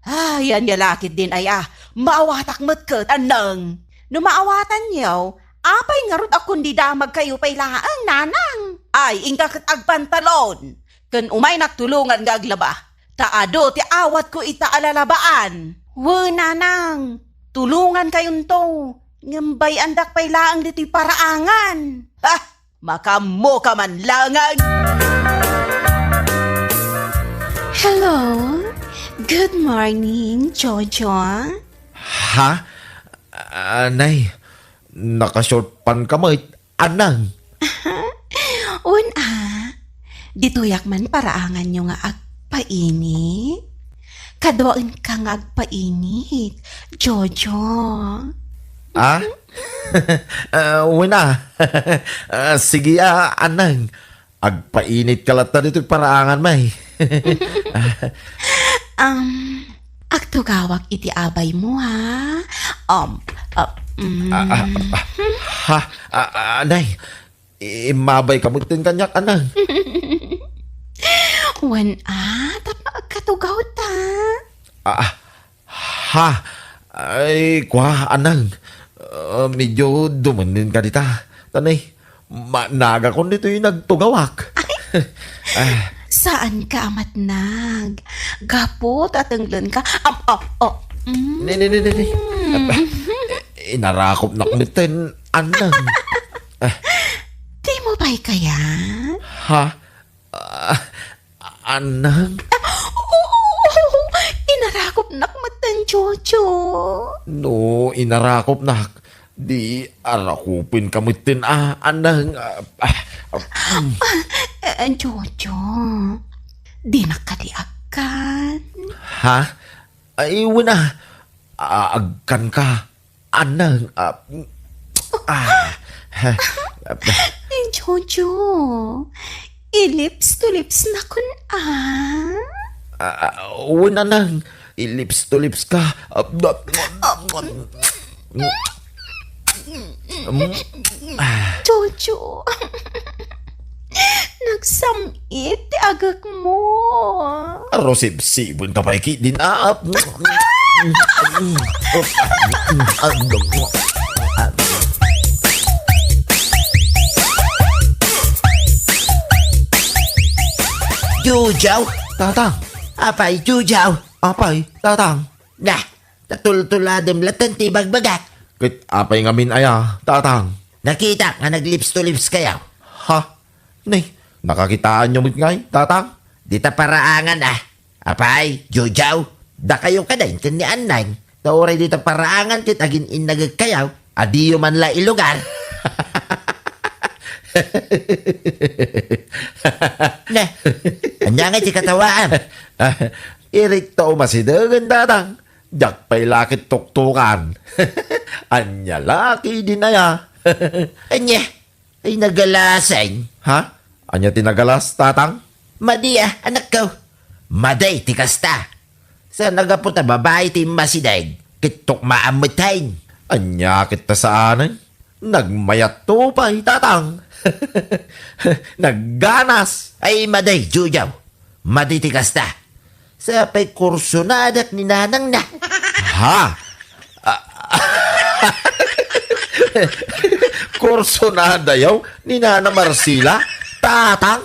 Ay, ania la ketdin aya, maawatak met ket, Andeng. No maawatanyo, apay ngarud a kundi damagkayo pay laeng, Nanang? Ay, inka ket agpantalon, ken umaynak tulongan nga aglaba. Ta adu ti awatko ita a lalabaan. Wen, Nanang, tulongankayonto. Ngem bay-andak pay laeng ditoy paraangan. Ah! Makaammoka man laengen! Hello! Good morning, Jojo. Ha? Ah, nay, naka-short pant ka met, Andeng. Wen a, ditoyak man paraanganyo nga agpainit. Kaduaenka nga agpainit, Jojo. Ah? Ah, wen a. Ah, sige a, Andeng. Agpainitka latta ditoy paraangan, may. Um, agtugawak iti abaymo, ha? Um, uh, mm. Ah, ah, ah, ha? Ah, ah, nay, immabayka metten kaniak, Andeng. Wen a, tapno agkatugawta. Ah, ah, ha? Ay, kua, Andeng. Ah, medyo dumennenka dita. Ta nay, managakon ditoy nagtugawak. Ay, ah. Saanka a matnag. Gapu ta tenglenka. Am, oh, oh. Mm. Ne, ne, ne, ne, ne. Inarakopnak metten, Andeng. Ah. Dimo pay kayat? Ha? Ah, Andeng? Ah, oo, inarakopnak metten, Jojo. No, inarakopnak, di arakopenka metten a, Andeng. Ah, ah, ah, mm. Ah, eh, Jojo, dinak kadi agkan? Ha? Ay, wen a. Ah, agkanka. Andeng, ah, ah, ha, ah, Jojo, i-lips to lips nakon a? Ah, ah, wen, Andeng, i-lips to lips ka. Ah, ah, mm, ah. Jojo. Nagsam-it ti agekmo. Rusibsibon ka pay ketdin, ah. Jojo? Tatang. Apay, Jojo? Apay, Tatang. Nah, tatultuladem latta ti bagbagak. Ket apay ngamin aya, Tatang? Nakitak nga nag-lips to lips kayo. Ha? Nay, nakakitaanyo met ngay, Tatang? Dita paraangan, ah. Apay, Jojo, dakayo kadi ken ni Andeng. Ta uray dita paraangan ket agin-innagek kayo, adiyo man la ilugar. Ne, ania ngay ti katawaam? Irikto masidegen, Tatang. Diak pay la ket tuktukan. Ania la ketdin aya? Ania? Ay, nagalaseng. Ha? Ania ti nagalas, Tatang? Madi a, anakko. Madi ti kasta. Sa nagapu ta babai ti immasideg, ket tukmaam metten. Ania ket ta saanen? Nagmayatto pay, Tatang. Nagganas. Ay, madi, Jojo. Madi ti kasta. Sapay kursonadak ni nanangna. Ha? Ah, kursonadayo ni Nana Marcela? Tatang?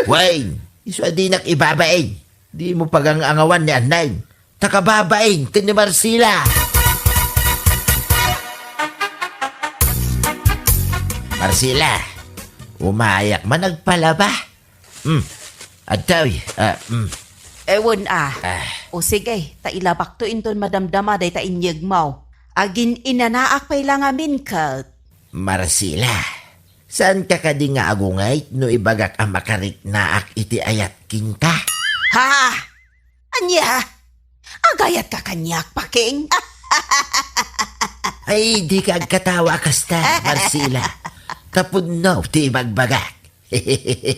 Wen, isu a dinak ibabain. Dimo pagang-angawan ni Anneng. Ta kababain ken ni Marcela. Marcela, umayak man agpalaba. Hmm. Adtoy, ah, hmm. Ewan, ah. Ah. O sige, ta ilabakto inton madamdama dayta inyegmo. Agin-inanaak pay la ngamin ket. Marcela, saanka kadi nga agungayt no ibagak a makariknaak iti ayat kenka? Ha? Ania? Agayatka kaniak, Paking? Ay, dika agkatawa a kasta, Marcela. Ta pudno ti ibagbagak.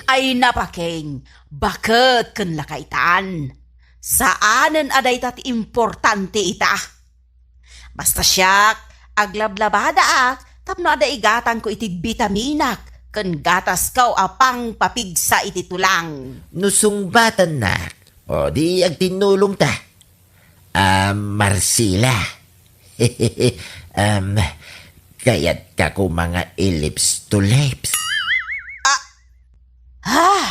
Ay, na, Paking, baket ken lakaitan. Saanen a dayta ti importante ita. Basta siak, aglablabadaak tapno adda igatangko iti bitaminak ken gatasko a pangpapigsa iti tulang. No sungbatannak, o di agtinnulongta. Ah, Marcela. Em, kayatka koma nga i-lips to lips? Ah! Ah!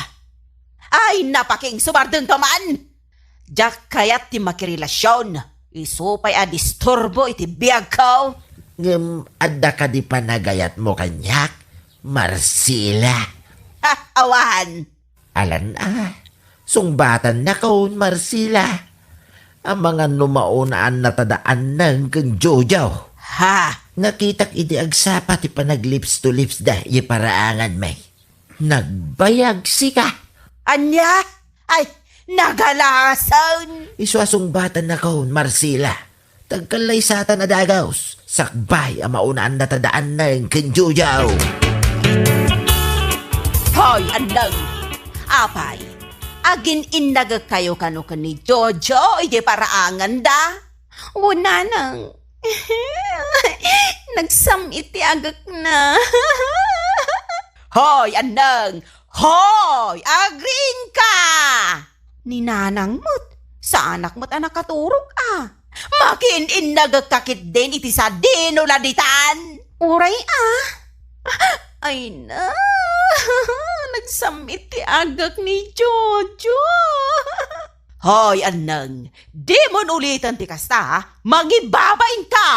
Ay, na, Paking, sumardengka man! Diak kayat ti makirelasion. Isu pay a disturbo iti biagko. Ngem adda kadi panagayatmo kaniak, Marcela? Ha, awan! Alan a, sungbatannakon, Marcela. Amangan no maunaatta da Anneng ken Jojo. Ha? Nakitak idi agsapa ti panag-lips to lips da iti paraanganmi. Nagbayag sika. Ania? Ay, nagalasen! Isu a sungbatannakon, Marcela. Tagkallaysatan a dagus, sakbay a maunaan data da Anneng ken Jojo. Hoy, Anneng! Apay, agin-innagekkayo kano ken ni Jojo iti paraanganda? O, Nanang. Nagsam-it ti agekna. Hoy, Anneng! Hoy, agriingka! Ni Nanang met, saanak met a nakaturog a. Makiin-innagekka ketdin iti sadino la ditan. Uray a. Ay na, nagsam-it ti agek ni Jojo. Hoy, Anneng, dimon uliten ti kasta, ha? Mangibabainka!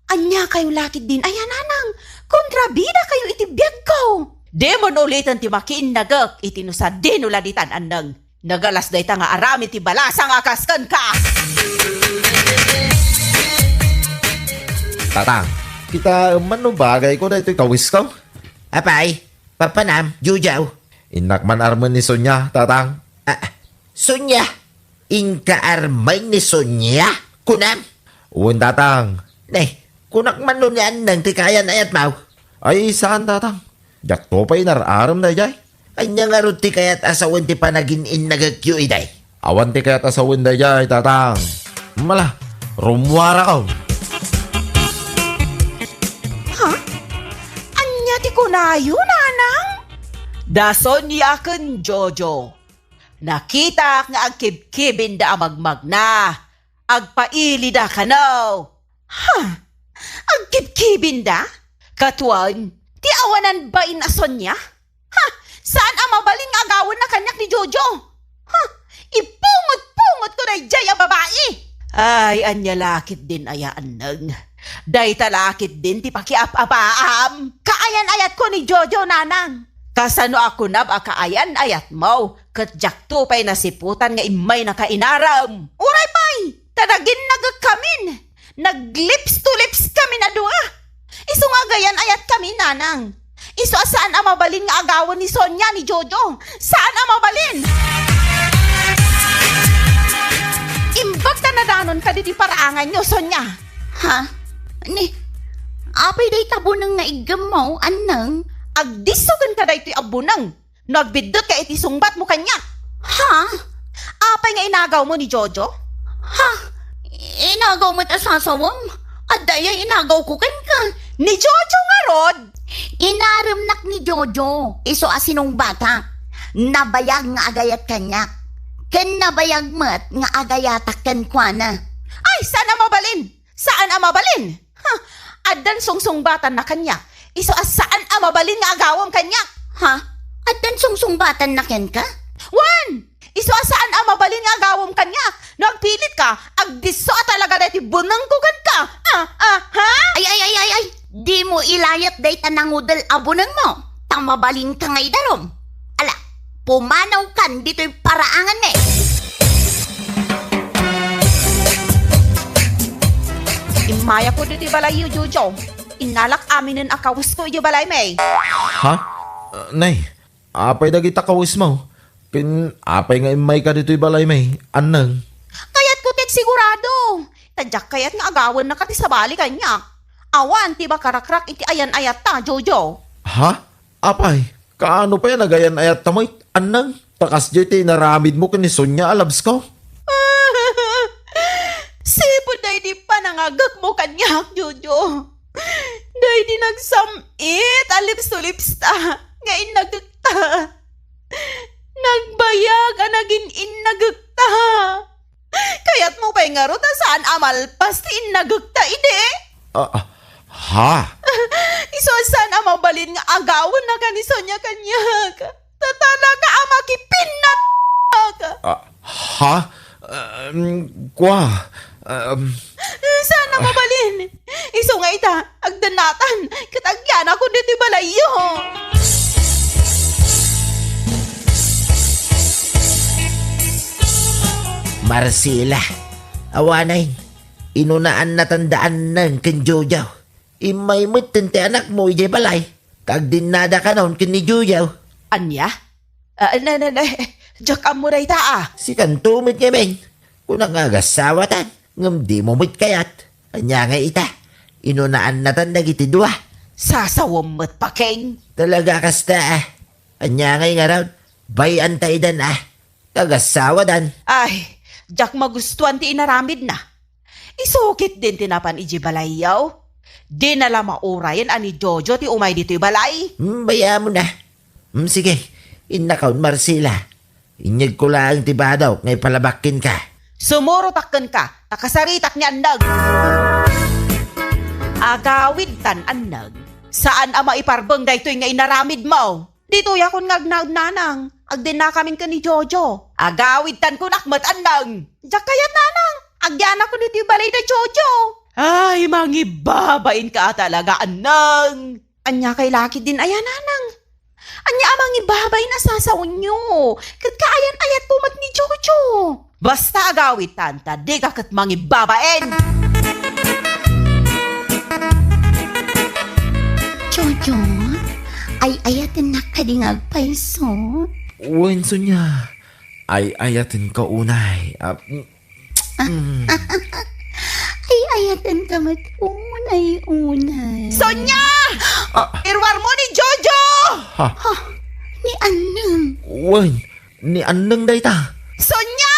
Ania kayo la ketdin aya, Nanang? Kontrabida kayo iti biagko. Dimon uliten ti makiinnagek iti no sadino la ditan, Anneng. Nagalas dayta nga aramid ti balasang a kas kenka. Tatang, kitaem man no bagayko daytoy kawisko? Apay, papanam, Jojo? Innak man armen ni Sonia, Tatang. Ah, Sonia? Inka armen ni Sonia? Kunam? Wen, Tatang. Ne, kunak man no ni Anneng ti kaayan-ayatmo? Ay, saan, Tatang. Diakto pay inar-arem daydiay. Ania ngarud ti kayat a sawen ti panagin-innagekyo idiay? Awan ti kayat a sawen daydiay, Tatang. Mala, rummuarakon. Ha? Ania ti kunayo, Nanang? Da Sonia ken Jojo. Nakitak nga agkibkibinda a magmagna. Agpailida kano. Ha? Agkibkibinda? Katuan, ti awanan bain a Sonia? Ha? Saan a mabalin nga agawanna kaniak ni Jojo? Ha? Ipungot-pungotko daydiay a babai! Ay, ania la ketdin aya, Anneng? Dayta la ketdin ti pakiap-apaam. Kaayan-ayatko ni Jojo, Nanang. Kasano a kunam a kaayan-ayatmo, ket diakto pay nasiputan nga immaynaka inarem? Uray pay, ta naginnagekkamin. Nag-lips to lips kamin a dua. Isu nga agayan-ayatkami, Nanang. Isu a saan a mabalin nga agawan ni Sonia ni Jojo. Saan a mabalin! Imbag ta nadanon kadi ti paraanganyo, Sonia. Ha? Ni, apay dayta buneng nga iggemmo, Anneng? Agdisso kenka daytoy a buneng. No agbiddutka iti sungbatmo kaniak. Ha? Apay nga inagawmo ni Jojo? Ha? Inagaw met a sasawem? Adda aya inagawko kenka? Ni Jojo ngarud? Inaremnak ni Jojo, isu a sinungbatak. Nabayag nga agayat kaniak. Ken nabayag met nga agayatak kenkuana. Ay, saan a mabalin! Saan a mabalin! Ha! Addan sungsungbatanna kaniak. Isu a saan a mabalin nga agawem kaniak. Ha? Addan sungsungbatanna kenka? Wen! Isu a saan a mabalin nga agawem kaniak. No agpilitka, agdisso a talaga daytoy bunengko kenka. Ah, ah, ha? Ay, ay, ay, ay, ay. Dimo ilayat dayta nangudel a bunengmo. Ta mabalinka nga idarum. Ala, pumanawkan ditoy paraanganmi. Immayakon ditoy balayyo, Jojo. Innalak aminen a kawesko idiay balaymi. Ha? Uh, nay, apay dagita kawesmo? Ken apay nga immayka ditoy balaymi, Anneng? Kayatko ti agsigurado. Ta diak kayat nga agawennaka ti sabali kaniak. Awan ti makarakrak iti ayan-ayatta, Jojo. Ha? Apay, kaano pay a nagayan-ayatta met, Anneng? Ta kasdiay ti inaramidmo ken ni Sonia a labsko? Sipud daydi panangagekmo kaniak, Jojo. Daydi nagsam-it a lipsulipsta nga innagekta. Nagbayag a nagin-innagekta. Kayatmo pay ngarud a saan a malpas ti innagekta idi? Ah, ah, ha? Isu a saan a mabalin nga agawennaka ni Sonia kaniak. Ta talaga a makipinnat. Ah, ha? Um, kua? Um, Saan a mabalin? Isu nga ita, agdannatan, ket agyanakon ditoy balayyo. Marcela, awanay, inunaannatan da Anneng ken Jojo. Immay metten ti anakmo idiay balay, ta agdinnada kanon ken ni Jojo. Ania? Ah, na, na, na, diak ammo dayta, ah. Sikanto met ngamin. Kunak nga agasawatan, ngem dimo met kayat. Ania ngay ita? Inunaannatan dagiti dua. Sasawem met, Paking. Talaga kasta, ah. Ania ngay ngarud? Bay-anta idan, ah. Kagasawadan. Ay, diak magustuan ti inaramidna. Isu ketdin ti napan idiay balayyo. Dina la maurayen a ni Jojo ti umay ditoy balay. Hmm, bay-amon a. Hmm, sige, innakon, Marcela. Inyegko laeng ti badok nga ipalabak kenka. Sumurotak kenka, ta kasaritak ni Anneng. Agawidtan, Anneng. Saan a maiparbeng daytoy nga inaramidmo. Ditoyakon nga agnaed, nanang. Agdinnakamin ken ni Jojo. Agawidtan kunak met, Anneng. Diak kayat, nanang. Agyanakon iti balay da Jojo. Ay, mangibabainka a talaga, Anneng. Ania kay laketdin aya, nanang? Ania a mangibabain a sasawenyo? Ket kaayan-ayatko met ni Jojo. Basta agawidtan ta dika ket mangibabain. Jojo, ay-ayatennak kadi nga agpayso? Wen, Sonia. Ay-ayatenka unay. Ah, mm. Ay-ayatenka met unay-unay. Sonia! Ah. Iruarmo ni Jojo! Ha? Ha? Ni Anneng? Wen, ni Anneng dayta. Sonia!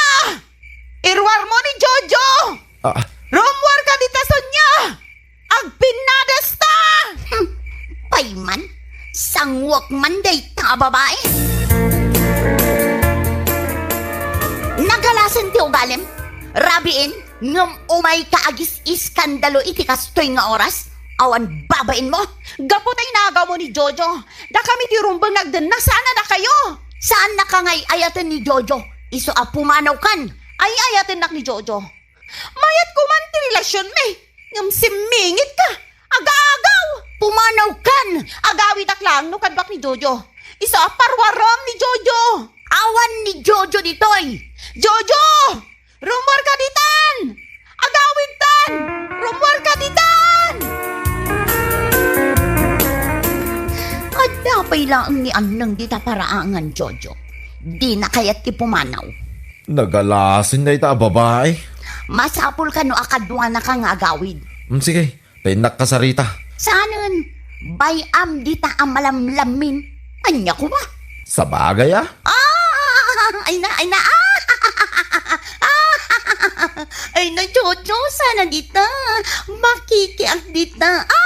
Iruarmo ni Jojo! Ah. Rummuarka dita, Sonia! Agpinnadasta! Hmm, payman, sanguek man dayta a babai. Nagalasen ti ugalim, rabiin, ngem umayka agis-iskandalo iti kastoy nga oras? Awan babainmo? Gapu ta inagawmo ni Jojo, dakami ti rumbeng nga agdenna saan a dakayo. Saannaka nga ay-ayaten ni Jojo, isu a pumanawkan. Ay-ayatennak ni Jojo. Mayat koman ti relasionmi, ngem simmingitka. Agaagaw! Pumanawkan! Agawidak laeng no kadbak ni Jojo. Isu a parwaram ni Jojo. Awan ni Jojo ditoy. Jojo! Rummuarka ditan! Agawidtan! Rummuarka ditan! Adda pay laeng ni Anneng dita paraangan, Jojo. Dina kayat ti pumanaw. Nagalasen dayta a babai. Masapulka no akaduanaka nga agawid. Mm, sige, ta innak kasarita. Saanen, bay-am dita a malamlammin. Ania koma? Sabagay a. Ah, ay na, ay na. Ah! Ay na, Jojo, saan a dita. Makikiak dita. Ah!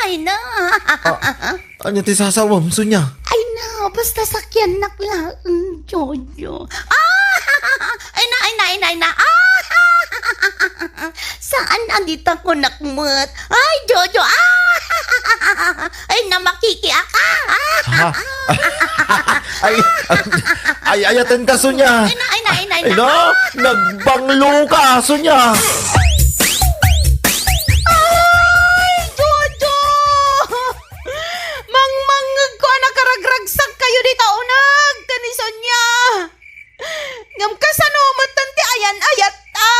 Ay na. Ah. Ania ti sasawem, Sonia? Ay na, Basta sakiannak laeng, Jojo. Ah! Ay na, ay na, ay na, ay na. Ah! Saan a dita kunak met? Ay, Jojo. Ah! Ay na, makikiak. Ah! Ha? Ay, ay, ay, ayaten ka, Sonia. Ay na, ay na, ay na, ay na. Ay, no? Nagbanglo ka, Sonia. Ay, Jojo! Mangmangngegko a nakaragragsak kayo dita uneg ken ni Sonia. Ngem kasano met ti ayan-ayat a?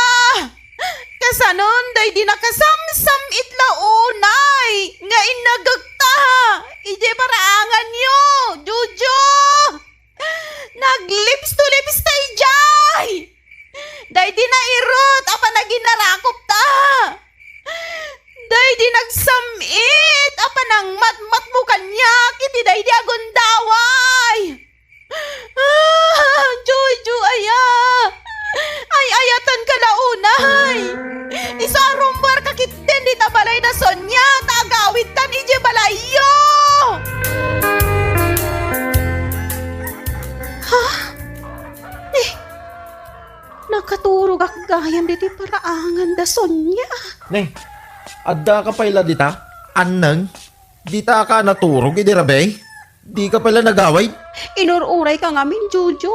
Kasanon daydi nakasamsam-it la unay nga innagekta idiay paraanganyo, Jojo? Naglips to lips ta idiay! Daydi nairut a panaginarakopta! Daydi nagsam-it a panangmatmatmo kaniak iti daydi a gundaway! Ah, Jojo aya! Ay-ayatenka la unay! Isu a rummuarka ketdin dita balay da Sonia ta agawidtan idiay balayyo! Ha? Eh, nakaturogak gayam ditoy paraangan da Sonia. Ne, addaka pay la dita? Anneng? Ditaka naturog idi rabii? Dika pay la nagawid? Inur-urayka ngamin, Jojo.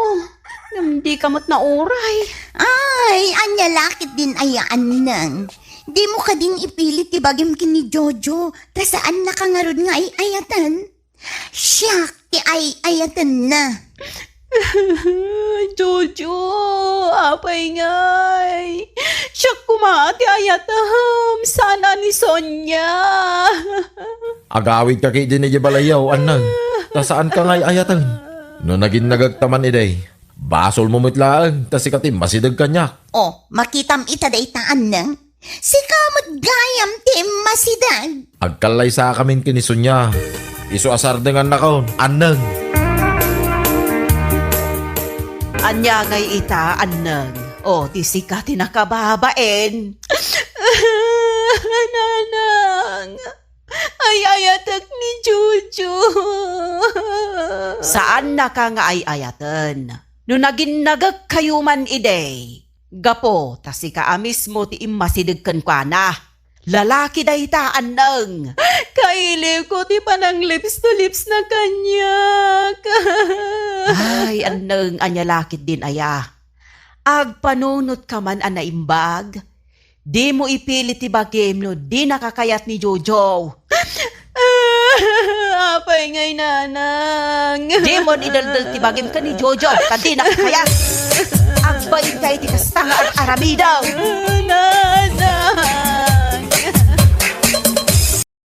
Ngem dika met nauray. Ay, ania la ketdin aya, Anneng? Dimo kadin ipilit ti bagim ken ni Jojo, ta saannaka ngarud nga ay-ayaten. Siak ti ay-ayatenna. Jojo, apay ngay? Siak koma ti ayatem, saan a ni Sonia. Agawidka ketdin idiay balayyo, Anneng. Ta saanka nga ay-ayaten. No naginnagekta man idi, basolmo met laeng ta sika ti masideg kaniak. O, makitam ita dayta, Anneng. Sika met gayam ti immasideg. Agkallaysakamin ken ni Sonia. Isu a sardengannakon, Anneng. Ania ngay ita, Anneng? O, ti sika ti nakababain. Nanang, ay-ayatek ni Jojo. Saannaka nga ay-ayaten. No naginnagekkayo man idi, gapu ta sika a mismo ti immasideg kenkuana. Lalaki dayta, Anneng. Kailiwko ti pananglips to lips na kaniak. Ay, Anneng, ania la ketdin aya? Agpanunotka man a naimbag. Dimo ipilit ti bagim no dinaka kayat ni Jojo. Apay ngay, Nanang? Dimon ideldel ti bagim ken ni Jojo, ta dinaka kayat. Agbainka iti kasta nga ar-aramidem.